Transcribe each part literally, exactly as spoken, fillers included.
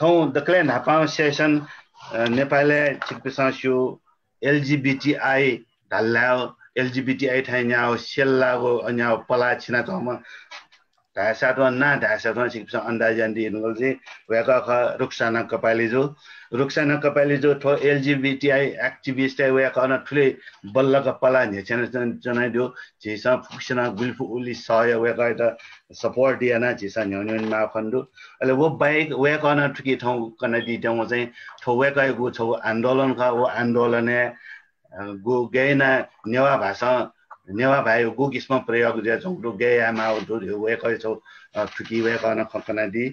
थौं दकलय् न्हापां session, अ, नेपालय् छिकपिन्सं स्यू, एलजिबिटिआई धाल्लाय्, एलजिबिटिआई थें न्याव सेल्लागु न्याव पलाः छिनाच्वंम्ह धाय्‌सा तुं, नां धाय्‌सा तुं छिकपिन्सं अन्दाज यानादी धुंकल जुइ। वय्‌कः खः रुक्साना कपालीजु। रुक्साना कपालीजु थ्व एलजिबिटिआई activist हे, वय्‌कलं थुलि बल्लाक पलाः न्ह्यथनाच्वनादीगु। झीसं फुक्कसिनं गुलि फु उलि सह याः वय्‌कःयात support यानाः झीसं न्ह्यःने वनेमाः खने दु। अले व बाहेक वय्‌कलं थुकी थौं कनादीत्यंगु चाहिँ थ्व वय्‌कःयागु छगू आन्दोलन खः। व आन्दोलनय्, अ, गु गय् यानाः नेवाः भाषां, नेवाः भाय् गु किसिमं प्रयोग जुयाच्वंगु दु, गय् यायेमाःगु दु धइगु वय्‌कःया छगू, अ, थुकी वय्‌कलं खँ कनादी।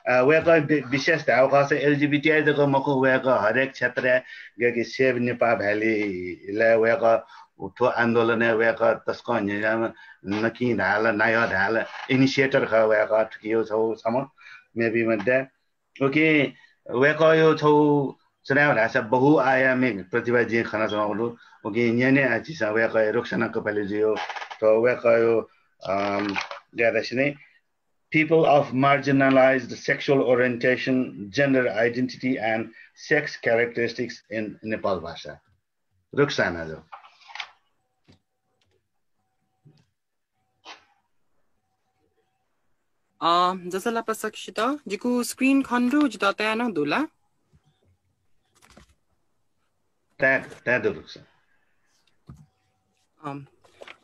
अ, वय्‌कः वि-, विशेष धायेगु खःसा एलजिबिटिआई जक मखु, वय्‌कः हरेक क्षेत्रय् गय्‌कि Save Nepal Valley-लय् वय्‌कः थ्व आन्दोलनय् वय्‌कः तसकं न्ह्यज्याःम्ह नकिं धाल, नायः धाल, initiator खः वय्‌कः। थुकिया छगू छम्ह मेपिं मध्ये। उकिं वय्‌कःया छगू छु धायेगु धाःसा बहुआयामिक प्रतिभा जिं खनाच्वनागु दु। उकिं न्यने आः झीसं वय्‌कःया रुक्साना कपालीजुया थ्व वय्‌कःया, अम, गय् धाःसा नि, People of Marginalized Sexual Orientation, Gender Identity and Sex Characteristics in Nepal Bhasa। रुक्सानाजु। अ, जसलापा सकसित, जिगु screen खने दु, जितः ताये नं दु ला? ताये, ताये दु रुक्सा। अँ,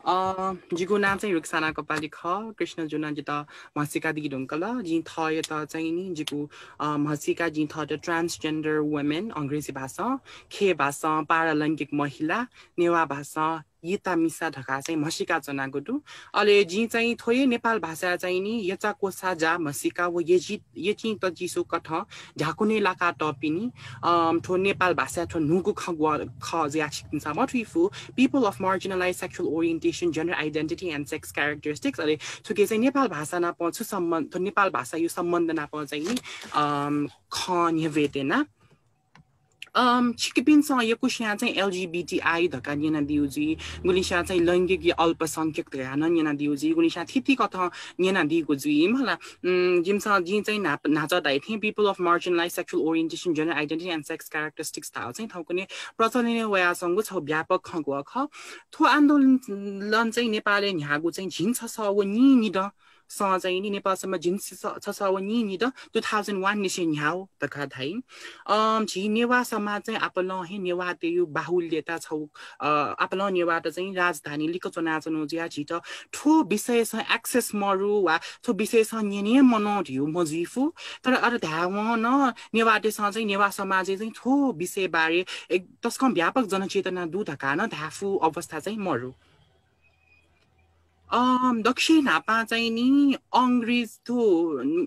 अ, जिगु नां चाहिँ रुक्साना कपाली खः। कृष्णजुं नं जितः म्हसीका दी धुंकल। जिं थःयात चाहिँ नि जिगु, अ, म्हसीका, जिं थःत transgender women, अंग्रेजी भाषां, खे भाषां पारलैंगिक महिला, नेवाः भाषां यिता मिसा धकाः चाहिँ म्हसीका च्वनागु दु। अले जिं चाहिँ थ्व हे नेपाल भाषाय् चाहिँ नि यचा कोसा जा म्हसीका व यजि-, यचिं तजिसु कथं ध्याकुने लाकातःपिनि, अम, थ्व नेपाल भाषाय् थ्व न्हूगु खँग्वः खः जुयाः छिकपिन्सं मथुइफु, People of Marginalized Sexual Orientation, Gender Identity and Sex Characteristics। अले थुके चाहिँ नेपाल भाषा नाप छु सम्बन्ध, थ्व नेपाल भाषाया सम्बन्ध नाप चाहिँ नि, अम, खँ न्ह्यब्वये त्यना। अम, छिकपिन्सं यक्वस्यां चाहिँ एलजिबिटिआई धकाः न्यनादीगु जुइ, गुलिस्यां चाहिँ लैंगिक अल्पसंख्यक धकाः नं न्यनादीगु जुइ, गुलिस्यां थीथी कथं न्यनादीगु जुइ मला। उम्, जिमिसं, जिं चाहिँ न्हा-, न्हाचः धाइ थें People of Marginalized Sexual Orientation, Gender Identity and Sex Characteristics धाःगु चाहिँ थौंकन्हय् प्रचलनय् वयाच्वंगु छगू व्यापक खँग्वः खः। थ्व आन्दोलन चाहिँ नेपालय् न्ह्याःगु चाहिँ झिंछसः व नीनिदँ सं चाहिँ नि नेपाल सम्बत झिंछसः व नीनिदँ, two thousand one निसें न्ह्याः धकाः धाइ। अम, झी नेवाः समाज चाहिँ आपालं हे नेवाःतय् बाहुल्यता छगू, अ, आपालं नेवाःत चाहिँ राजधानी लिक्क च्वनाच्वनु जुयाः झीत थ्व विषयसं access मरु वा थ्व विषयसं न्यने मनं धइगु मजुइफु। तर अथे धायेवं नं नेवाःतय्सं चाहिँ नेवाः समाजय् चाहिँ थ्व विषय बारे एक तसकं व्यापक जनचेतना दु धकाः नं धायेफु अवस्था चाहिँ मरु। अम, दकसिबें न्हापां चाहिँ नि अंग्रेज थ्व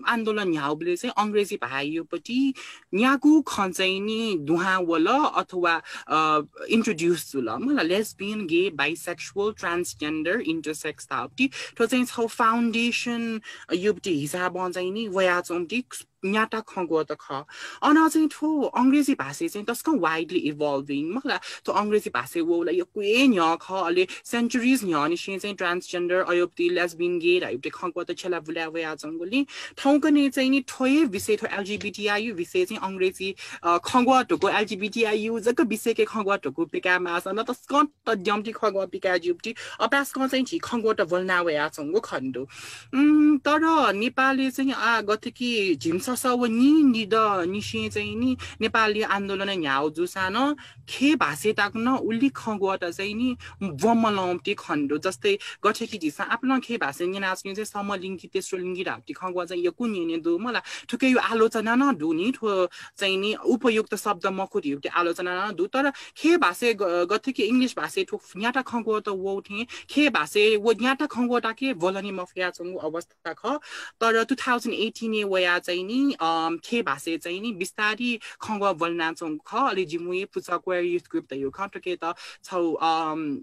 आन्दोलन न्ह्याःबलय् चाहिँ अंग्रेजी भाय्‌यापट्टि न्यागू खँ चाहिँ नि दुहां वल अथवा, अ, introduce जुल। मला lesbian, gay, bisexual, transgender, intersex धाःपट्टि थ्व चाहिँ छगू foundation यापट्टि हिसाबं चाहिँ नि वयाच्वंपट्टि न्याता खँग्वःत खः। अन चाहिँ थ्व अंग्रेजी भाषा चाहिँ तसकं widely evolving, मला थ्व अंग्रेजी भाषा वःगु ला यक्व हे न्ह्यः खः, अले centuries न्ह्यःनिसें चाहिँ transgender, अयोपति, lesbian, gay धाःगु खँग्वःत छ्यला बुलाय् वयाच्वंगुलिं थौंकन्हय् चाहिँ नि थ्व हे विषय, थ्व एलजिबिटिआई विषय चाहिँ अंग्रेजी, अ, खँग्वः धुकू, एलजिबिटिआई जक विषयके खँग्वः धुकू पिकाय् माःसा नं तसकं तद्यंपट्टि खँग्वः पिकाय् ज्यूपट्टि अपाय्सकं चाहिँ झी खँग्वःत ब्वलना वयाच्वंगु खने दु। उम्, तर नेपालय् चाहिँ आः गथे कि झिंछसः व नीनिदँनिसें चाहिँ नि नेपाली आन्दोलन न्ह्याः जूसां नं खे भाषाय् तक नं उलि खँग्वःत चाहिँ नि ब्वमलंपट्टि खने दु। जस्तै गथे कि झीसं आपालं खे भाषाय् न्यनाच्वनी चाहिँ समलिङ्गी, तेस्रो लिङ्गी धाःपट्टि खँग्वः चाहिँ यक्व न्यने दु मला। थुकिया आलोचना नं दु नि, थ्व चाहिँ नि उपयुक्त शब्द मखु धइपट्टि आलोचना नं दु। तर खे भाषाय् ग-, गथे कि English भाषाय् थ्व न्याता खँग्वःत वःथें खे भाषाय् व न्याता खँग्वःतके ब्वलने मफयाच्वंगु अवस्था खः। तर two thousand eighteen-य् वयाः चाहिँ नि, अम, खे भाषाय् चाहिँ नि बिस्तारी खँग्वः ब्वलनाच्वंगु खः। अले जिमिगु हे पुचः Queer Youth Group धइगु खः, थुकियात छगू, अम,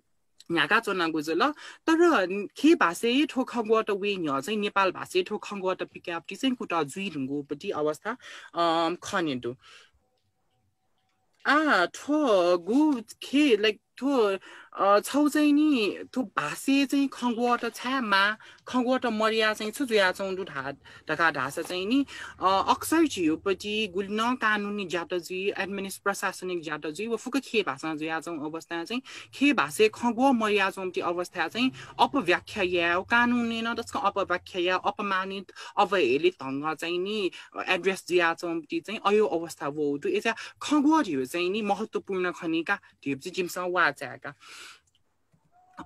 न्ह्याकाच्वनागु जुल। तर खे भाषाय् थ्व खँग्वःत वये न्ह्यः चाहिँ नेपाल भाषाय् थ्व खँग्वःत पिकाय्पट्टि चाहिँ कुतः जुइधुंगुपट्टि अवस्था, अम, खने दु। आः, थ्व गु खे, like, थ्व, अ, छौ चाहिँ नि थ्व भाषे चाहिँ खँग्वःत छाय् मा, खँग्वःत मर्या चाहिँ छु जुयाच्वं दु धा-, धका धाःसा चाहिँ नि, अ, अक्सर झिउपट्टि गुलि नं कानुनी ज्यात जुइ, administ-, प्रशासनिक ज्यात जुइ, व फुक्क खे भाषां जुयाच्वं अवस्था चाहिँ खे भाषे खँग्वः मर्याच्वंपट्टि अवस्था चाहिँ अपव्याख्या या, कानुनय् नं तसकं अपव्याख्या या, अपमानित, अवहेलित ढंग चाहिँ नि, अ, address जुयाच्वंपट्टि चाहिँ अयो अवस्था वउ दु। एजा खँग्वः धिउ चाहिँ नि महत्त्वपूर्ण खनिका धिउपट्टि जिमिसं वाचाय्का।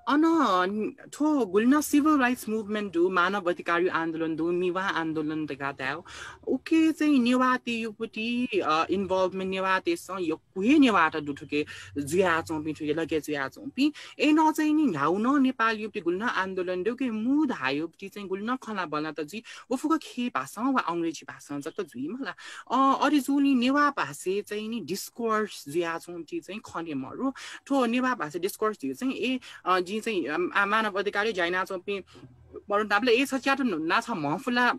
अन थ्व गुलि नं civil rights movement दु, मानव अधिकार आन्दोलन दु, मिवा आन्दोलन धका धायेउ। उके चाहिँ नेवाःतय्‌युपट्टि, अ, involvement नेवाःतय्‌सं यक्व हे नेवाःत दु थुके जुयाच्वंपिं, थुके लगे जुयाच्वंपिं। अय्‌नं चाहिँ नि न्ह्याउ नं नेपालयुपट्टि गुलि नं आन्दोलन दु, उके मू धाःयुपट्टि चाहिँ गुलि नं खँल्हाबल्हा त जुइ, व फुक्क खे भाषां वा अंग्रेजी भाषां जक जुइ मला। अ, अथे जूलिं नेवाः भाषे चाहिँ नि discourse जुयाच्वंपट्टि चाहिँ खने मरु। थ्व नेवाः भाषे discourse धिउ चाहिँ ए, अ, जिं चाहिँ, अ, आ, मानव अधिकार ज्या यानाच्वंपिं मरु नापला ए छ च्यात नु-, ना छ म्हफुला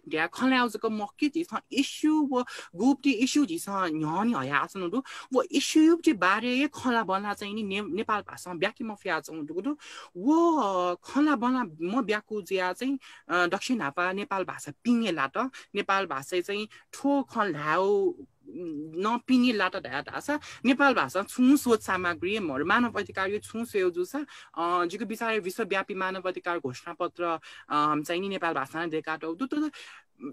ध्या खँ ल्हाउ जक मखु कि झीसं issue व गुपट्टि issue झीसं न्ह्यःने हयाच्वनु दु। व issue युपट्टि बारे हे खँल्हाबल्हा चाहिँ नि ने-, नेपाल भाषां ब्याके मफयाच्वनु दु। व खँल्हाबल्हा मब्याकु जुया चाहिँ, अ, दक्वसिनं न्हापा नेपाल भाषा पिने लात। नेपाल भाषा चाहिँ थ्व खँ ल्हाउ नं पिने लात धाया धाःसा नेपाल भाषां छुं स्रोत सामग्री मरु, मानव अधिकारयु छुं स्वयेउ जूसा, अ, जिगु बिचारय् विश्वव्यापी मानव अधिकार घोषणापत्र, अ, चाहिँ नि नेपाल भाषां दयेकातउ दु। तर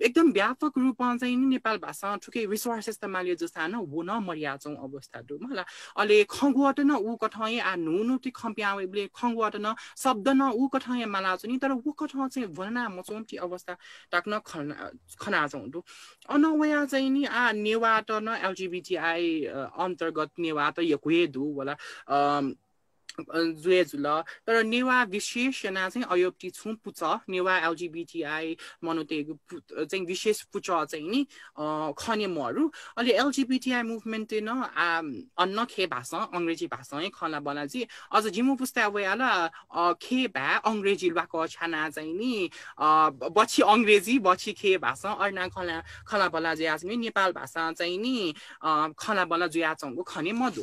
एकदम व्यापक रूपं चाहिँ नि नेपाल भाषां थुके resources त माले जूसा नं व नं मर्याच्वं अवस्था दु मला। अले खँग्वःत नं उ कथं हे आ न्हू न्हूति खँ पिहां वइबले खँग्वःत नं शब्द नं उ कथं हे मालाच्वनी, तर उ कथं चाहिँ वना मच्वंपट्टि अवस्था तक नं खना-, खनाच्वं दु। अन वया चाहिँ नि आ नेवाःत नं LGBTI, अ, अन्तर्गत नेवाःत यक्व हे दु वला, अ, अ, जुया जुल। तर नेवाः विशेष याना चाहिँ अयोपट्टि छुं पुचः, नेवाः LGBTI मनूतय्‌गु पु-, चाहिँ विशेष पुचः चाहिँ नि, अ, खने मरु। अले LGBTI movement नं आ, अन खे भाषां, अंग्रेजी भाषां हे खँल्हाबल्हा जुइ। अझ जिमु पुस्ता वयाला, अ, खे भाय् अंग्रेजी ल्वाकछ्याना चाहिँ नि, अ, ब-, बछि अंग्रेजी, बछि खे भाषां अय्‌नं खँल्हा-, खँल्हाबल्हा जुया चाहिँ नि नेपाल भाषां चाहिँ नि, अ, खँल्हाबल्हा जुयाच्वंगु खने मदु।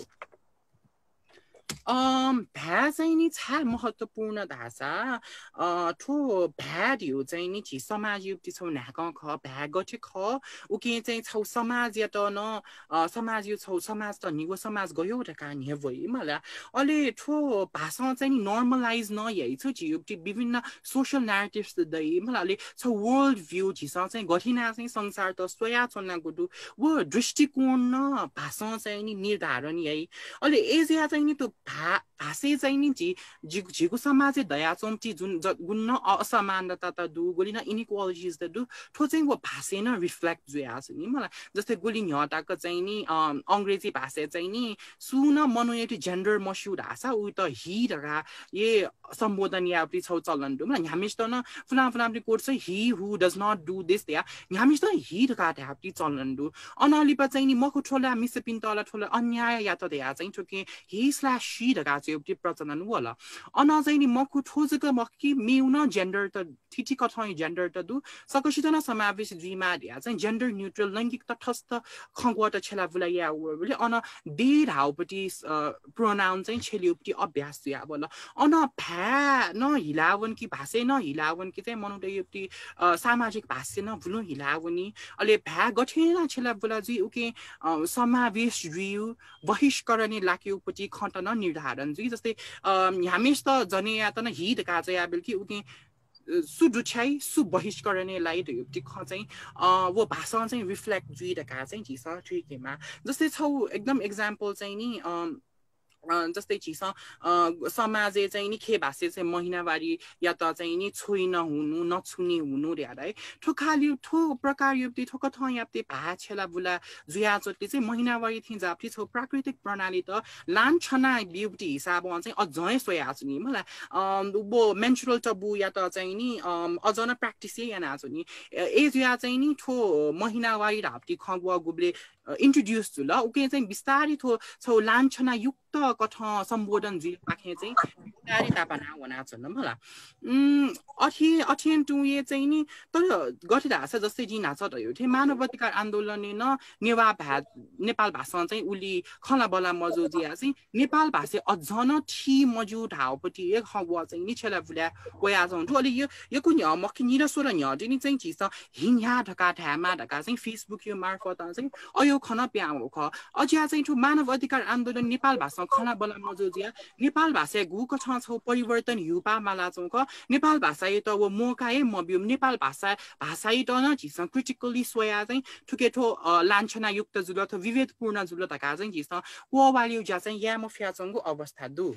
अम, भाय् चाहिँ नि छाय् महत्त्वपूर्ण धाःसा, अ, थ्व भाय् धिउ चाहिँ नि झी समाजयुपट्टि छौ न्हाय्कं खः, भाय् गथे खः, उके चाहिँ छौ समाजयात नं, अ, समाजयु छौ समाज त नि व समाज गयो धका न्ह्यवइ मला। अले थ्व भाषां चाहिँ नि normalize नं याइ छौ झीयुपट्टि विभिन्न social narratives त दइ मला। अले छौ world view झीसं चाहिँ गथिना चाहिँ संसार त स्वया च्वनागु दु, व दृष्टिकोण नं भाषां चाहिँ नि निर्धारण याइ। अले एजिया चाहिँ नि त भा-, भाषे चाहिँ नि झी, झी, झीगु समाजे दयाच्वंपट्टि जुन ज-, गुन नं अ-, असमानता त दु, गुलि नं inequalities त दु, थ्व चाहिँ व भाषे नं reflect जुयाच्वनी मला। जस्तै गुलि न्ह्यः तक चाहिँ नि, अ, अंग्रेजी भाषे चाहिँ नि सुं नं मनूयति gender मस्यू धाःसा उ त he धका ये सम्बोधन यापट्टि छौ चलन दु। मला न्ह्यामिस्त नं फुलां फुलां पट्टि quote चाहिँ he who does not do this धया न्ह्यामिस्त नं he धका धापट्टि चलन दु। अन लिपा चाहिँ नि मखु थ्वला मिसपिन्त ला थ्वला अन्याय यात धया चाहिँ थुके he slash she धका चाहिँ उपट्टि प्रचलन वल। अन चाहिँ नि मखु थ्व जक मखु कि मेउ नं gender त थिथि कथं gender त दु, सकसित नं समावेश जुइमा धया चाहिँ gender neutral लैंगिक तटस्थ खँग्वःत छ्यला बुला या वले अन they धाउपट्टि, अ, pronoun चाहिँ छ्यलिउपट्टि अभ्यास जुया वल। अन भाय् नं हिलावन कि भाषे नं हिलावन कि चाहिँ मनूतय्‌युपट्टि, अ, सामाजिक भाषे नं बुलुं हिलावनी। अले भाय् गथे नं छ्यला बुला जुइ उके, अ, समावेश जुइउ, बहिष्करण लाकेउपट्टि खँत नं निर्धारण जुइ। जस्तै, अ, न्ह्यामिस्त जनेयात नं he धका चाहिँ या बेल कि उके सु दुछ्याइ, सु बहिष्करण लाइ धयुपट्टि खँ चाहिँ, अ, व भाषां चाहिँ reflect जुइ धका चाहिँ झीसं थुइकेमा। जस्तै छौ एकदम example चाहिँ नि, अ, अ, जस्तै झीसं, अ, समाजे चाहिँ नि खे भाषे चाहिँ महिनावारी या त चाहिँ नि छुइ नहुनु, नछुने हुनु रे आदाय। थ्व खालि थ्व प्रकार युपट्टि थ्व कथं यापट्टि भाय् छ्यला बुला जुया चोटि चाहिँ महिनावारी थिं जापट्टि छौ प्राकृतिक प्रणाली त लान छना बिउपट्टि हिसाबं चाहिँ अझै स्वया छु नि मला। अम, वो menstrual taboo या त चाहिँ नि, अम, अझ न practice हे याना छु नि। ए, ए जुया चाहिँ नि थ्व महिनावारी धापट्टि खँ व गुबले, अ, introduce जुल। उके चाहिँ बिस्तारै थ्व छौ लान छना युक कथं सम्बोधन जुइपाखें चाहिँ बिस्तारै तापाना वनाच्वन मला। उम्, अथे, अथें तुं हे चाहिँ नि, तर गथे धाःसा जस्तै जिं न्हाचः धयागु थें मानव अधिकार आन्दोलनय् नं नेवाः भा-, नेपाल भाषां चाहिँ उलि खँल्हाबल्हा मजू जुयाः चाहिँ नेपाल भाषाय् अझ नं थी मज्यू धाःगु पति हे खँ व चाहिँ नि छ्यलाबुला वयाच्वंगु दु। अले य-, यक्व न्ह्यः मखु निदँ स्वदँ न्ह्यः तिनि चाहिँ झीसं हिंसा धकाः धायेमाः धकाः चाहिँ Facebook-या मार्फत चाहिँ अज्याःगु खँ नं पिहां वःगु खः। अज्याः चाहिँ थ्व मानव अधिकार आन्दोलन नेपाल भाषां खँल्हाबल्हा मजू जुयाः नेपाल भाषाय् गुकथं छगू परिवर्तन ब्यूपाः मालाच्वंगु खः। नेपाल भाषायात व मौका हे मब्यू। नेपाल भाषा, भाषायात नं झीसं critically स्वयाः चाहिँ थुकी थ्व, अ, लाञ्छनायुक्त जुल, थ्व विभेदपूर्ण जुल धकाः चाहिँ झीसं क्वह्वालेगु ज्या चाहिँ याये मफयाच्वंगु अवस्था दु।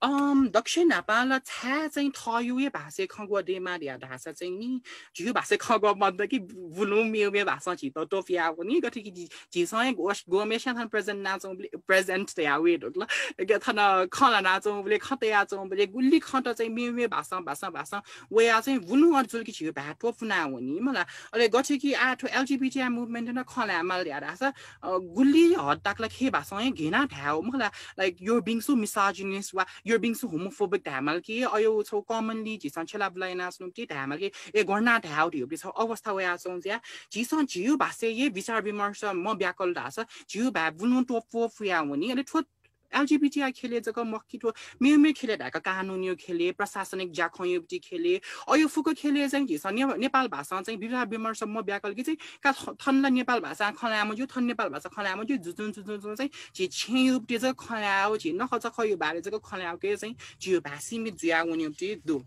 अम, दकसिबें न्हापां ला छाय् चाहिँ थःगु हे भाषाय् खँग्वः दयेमाः धया धाःसा चाहिँ नि, झीगु भाषाय् खँग्वः मदत कि बुलुं मेमेगु भाषां झीत त्वपुयावनी। गथे कि झी-, झीसं हे ग्व-, ग्वम्हस्यां थन present यानाच्वंबलय्, present धयावये धुंकल। अले थन खँ ल्हानाच्वंबलय्, खँ तयाच्वंबलय् गुलि खँत चाहिँ मेमेगु भाषां, भाषां, भाषां वयाः चाहिँ बुलुं अथे जुल कि झीगु भाय् त्वपुनावनी मला। अले गथे कि आः थ्व LGBTI movement नं खँ ल्हायेमाल धया धाःसा, अ, गुलि हद तक ला खय् भाषां हे घृणा धायेगु मला, like, you're being so misogynist वा you're being so homophobic धायेमाल कि, अज्याःगु छगू commonly झीसं छ्यलाबुला यानाच्वनागु पति धायेमाल कि, ए, घृणा धायेगु धइगु पति छगू अवस्था वयाच्वंगु जुयाः झीसं झीगु भाषाय् हे विचार विमर्श मब्याकल धाःसा झीगु भाय् बुलुं त्वपुयावनी। अले थ्व LGBTI ख्यलय् जक मखु कि थ्व मेमेगु ख्यलय् धाय्का कानुनया ख्यलय्, प्रशासनिक ज्याखँया पति ख्यलय्, अज्याःगु फुक्क ख्यलय् चाहिँ झीसं ने-, नेपाल भाषां चाहिँ विचार विमर्श मब्याकल कि चाहिँ का थ-, थन ला नेपाल भाषां खँ ल्हाये मज्यू, थन नेपाल भाषां खँ ल्हाये मज्यू, जुजुं जुजुं जुजुं चाहिँ झी छेँया पति जक खँ ल्हायेगु, झी नखःचखःया बारे जक खँ ल्हायेगु कि चाहिँ झीगु भाय् सीमित जुयावनीगु पति दु।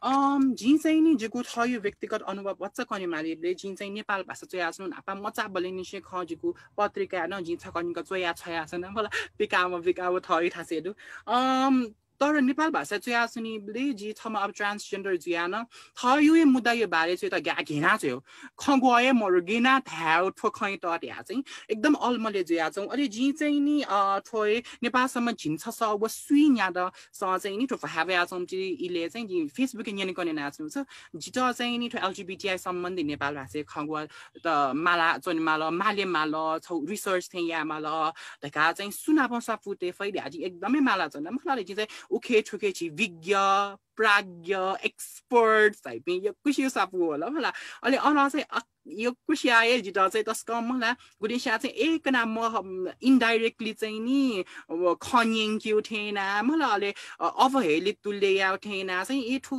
अम, जिं चाहिँ नि जिगु थःगु व्यक्तिगत अनुभव भचा कने मालीबलय् जिं चाहिँ नेपाल भाषा च्वयाच्वनागु न्हापा मचाबलय् निसें खः, जिगु पत्रिकाय् नं जिं छकः निकः च्वया छ्वयाच्वना मला, पिकाःम्ह पिकाःम्ह थःगु थासय् दु। अम, तर नेपाल भाषा च्वयाच्वनीबलय् जि छम्ह अब transgender जुयाः नं थःगु हे मुद्दाया बारे च्वयेत घ्या-, घृणा च्वयेगु। खँग्वः हे मरु, घृणा धायेगु थ्व खँयात धयाः चाहिँ एकदम अलमलय् जुयाच्वंगु। अले जिं चाहिँ नि, अ, थ्व हे नेपाल संवत् झिंछसः व स्वीन्यादँ सं चाहिँ नि थ्व भाय् वयाच्वंगु इलय् चाहिँ जिं Facebook-य् न्यनेकने यानाच्वनागु छु। जितः चाहिँ नि थ्व LGBTI सम्बन्धी नेपाल भाषाय् खँग्वःत माला च्वनेमाल, मालेमाल, छगू research थें यायेमाल धकाः चाहिँ सुनापं स्वापू तये फइ धयाः जिं एकदमै मालाच्वना। मला अले जिं चाहिँ उखें थुखें झी विज्ञ, प्राज्ञ, expert धाइपिं यक्वसिया स्वापू वल मला। अले अन चाहिँ अ-, यक्वसिया हे जितः चाहिँ तसकं मला गुलिसिया चाहिँ एक नाम, अम, indirectly चाहिँ नि, अ, खँ न्यंकेगु थें याना मला, अले, अ, अवहेलित तुल्य यायेगु थें याना चाहिँ ए थ्व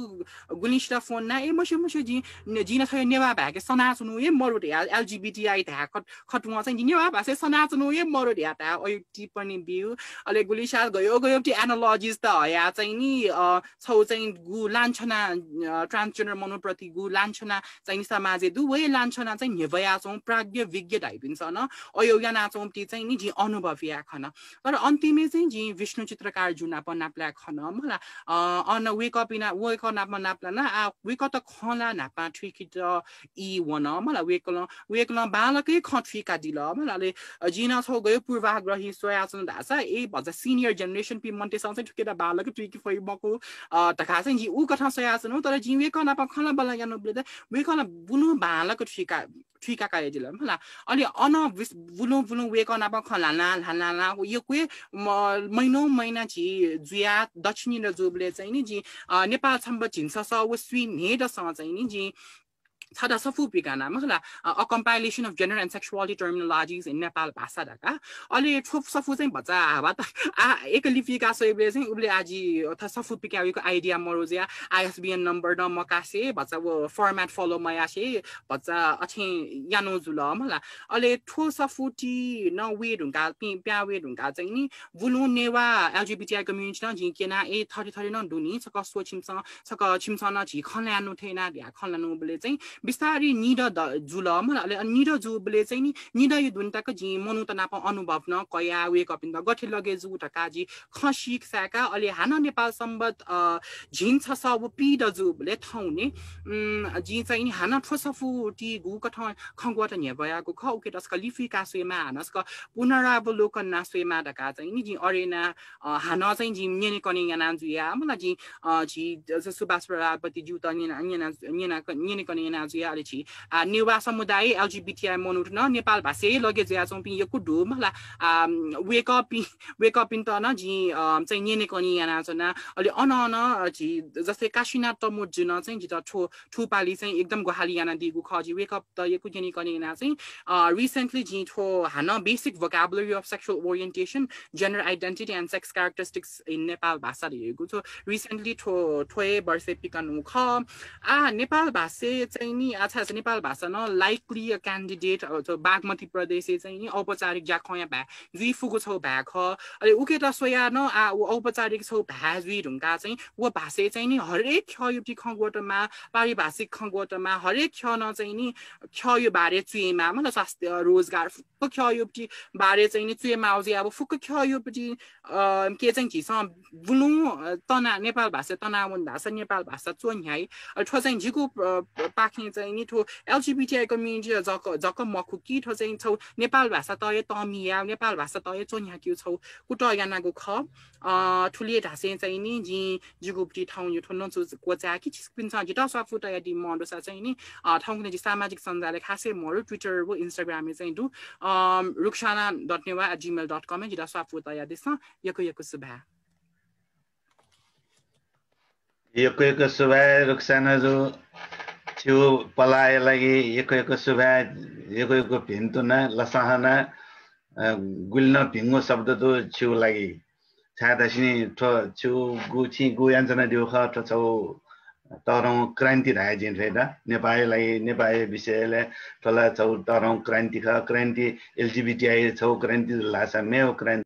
गुलिसित phone याना, ए मस्यू मस्यू, जिं, जिं नं थःगु नेवाः भाय् सनाच्वनागु हे मरु धया, LGBTI धाये खत-, खतुं चाहिँ जिं नेवाः भाय् सनाच्वनागु हे मरु धया धायेगु टिप्पणी ब्यू। अले गुलिसिया गयो गयो पति analogies त हया चाहिँ नि, अ, छगू चाहिँ गु लाञ्छना, अ, transgender मनूप्रति गु लाञ्छना चाहिँ नि समाजय् दु, व हे लाञ्छना चाहिँ न्ह्यब्वयाच्वंगु प्राज्ञ विज्ञ धाइपिन्सं नं अज्याःगु यानाच्वंगु पति चाहिँ नि जिं अनुभव याये खन। तर अन्तिमय् चाहिँ जिं विष्णु चित्रकारजु नाप नापलाये खन मला। अ, अन वय्कःपिं ना-, वय्कः नाप नापलाना, आ, वय्कःयात खँ ल्हायेगु न्हापां थुइकेत ई वन मला। वय्कलं, वय्कलं बांलाक हे खँ थुइकादिल मला। अले, अ, जिं नं छगू गयो पूर्वाग्रही स्वयाच्वना धाःसा, ए, भचा senior generation-पिं मनूतय्सं चाहिँ थुकियात बांलाक थुइके फइ मखु, अ, धकाः चाहिँ जिं उकथं स्वयाच्वनागु। तर जिं वय्कः नाप खँल्हाबल्हा यानाबलय् त वय्कलं बुलुं बांलाक थुइका, थुइका कायेदिल मला। अले अन विस-, बुलुं बुलुं वय्कः नाप खँ ल्हाना, ल्हाना, ल्हाना, यक्व हे म-, महिनौं महिना झी जुयाः दक्षिणी जूबलय् चाहिँ नि जिं, अ, नेपाल संवत् झिंछसः व स्वीन्हय्दँसं चाहिँ नि जिं छता सफू पिकाना मला, अ, A Compilation of Gender and Sexuality Terminologies in Nepal Bhasa धकाः। अले थ्व सफू चाहिँ भचा हावा त, आ, एक लिपि का स्वइबलय् चाहिँ उबलय् आः जि अथवा सफू पिकायेगु idea मरु जुयाः, ISBN number नं मकासे, भचा व format follow मयासे, भचा अथें यानागु जुल मला। अले थ्व सफू ति नं वये धुंकाः, पि-, पिहां वये धुंकाः चाहिँ नि बुलुं नेवाः LGBTI community नं जिं क्यना, ए, थथे थथे नं दु नि, छकः स्व छिमिसं, छकः छिमिसं नं झी खँ ल्हायेनु थें याना धयाः खँ ल्हानाबलय् चाहिँ बिस्तारै निदँ द-, जुल मला। अले निदँ जूबलय् चाहिँ नि, निदँया दुने तक जिं मनूत नाप अनुभव नं कया, वय्कःपिन्त गथे लगे जू धकाः जिं खँ सीके सायेका। अले हानं नेपाल संवत्, अ, झिंछसः व पीदँ जूबलय् थौंने, उम्, जिं चाहिँ नि हानं थ्व सफू ति गुकथं खँग्वःत न्ह्यब्वयागु खः, उके तसकं लिफुइका स्वयेमाः, हानं छकः पुनरावलोकन याना स्वयेमाः धकाः चाहिँ नि जिं अथे याना, अ, हानं चाहिँ जिं न्यनेकने याना जुया मला। जिं, अ, झी ज-, सुभाष प्रजापति ज्यूत न्यना, न्यना, न्यना, न्यनेकने याना जुया अले झी आ, नेवाः समुदाय एलजिबिटिआई मनूत नं नेपाल भाषाय् लगे जुयाच्वंपिं यक्व दु मला। आ, वय्कःपिं वय्कःपिन्त नं जिं अ, चाहिँ न्यनेकने यानाच्वना। अले अन अन अ, झी जस्तै काशीनाथ तमोटजु नं चाहिँ जितः थ्व थुपालि चाहिँ एकदम ग्वाहालि यानादीगु खः। जिं वय्कःपिन्त यक्व न्यनेकने याना चाहिँ अ, recently जिं थ्व हानं Basic Vocabulary of Sexual Orientation, Gender Identity and Sex Characteristics in Nepal भाषा धयागु थ्व recently थ्व थ्व हे वर्षय् पिकन्हु खः। आ, नेपाल भाषाय् चाहिँ नि, आ, छाय् नेपाल भाषा नं likely a candidate अ, थ्व बागमती प्रदेशय् चाहिँ नि औपचारिक ज्याखँया भाय् जुइ फुगु छौ भाय् खः। अले उकेत स्वयाः नं आ, व औपचारिक छौ भाय् जुइ धुंका चाहिँ व भाषाय् चाहिँ नि हरेक ख्यःयुपट्टि खँ ग्वतमा, पारिभाषिक खँ ग्वतमा, हरेक ख्यः नं चाहिँ नि ख्यःयु बारे च्वयेमा, मतलब स्वास्थ्य, रोजगार, फुक्क ख्यःयुपट्टि बारे चाहिँ नि च्वयेमा जुया अब फुक्क ख्यःयुपट्टि अ, के चाहिँ झीसं बुलुं अ, तना नेपाल भाषा तनावन धाःसा नेपाल भाषा च्वन्ह्याइ। अ, थ्व चाहिँ जिगु अ, पाखें चाहिँ नि थ्व एलजिबिटिआई कम्युनिटी जक जक मखु कि थ्व चाहिँ छौ नेपाल भाषा तय तमिया, नेपाल भाषा तय च्वन्ह्याक्यु छौ कुतः यानागु खः। अ, थुलिए धासें चाहिँ नि जिं जिगु उपट्टि ठाउँ यो थ्व नचु क्वचाय् कि छिकपिन्सं जितः स्वापू तयादी मदुसा चाहिँ नि अ, थौंकन्हय् जि सामाजिक सञ्जालय् खासै मरु Twitter व Instagram-य् चाहिँ दु। अ, ruksana dot newa at gmail dot com-य् जितः स्वापू तयादिसँ। यक्व यक्व सुभाय्। यक्व यक्व सुभाय् रुक्साना जु, छिगु पलाःया लागि यक्व यक्व सुभाय्। यक्व यक्व भिन्तुना लसहना। अ, गुलि नं भिंगु शब्द दु छिगु लागि। छाय्धाःसा नि थ्व छिगु गु छिं गु यानाच्वनादीगु खः, थ्व छौ तःधंगु क्रान्ति धाये जिं थ्वयात। नेपाःया लागि, नेपाःया विषयलय् थ्व ला छौ तःधंगु क्रान्ति खः। क्रान्ति एलजिबिटिआई छौ क्रान्ति धाःसा मेव क्रान्ति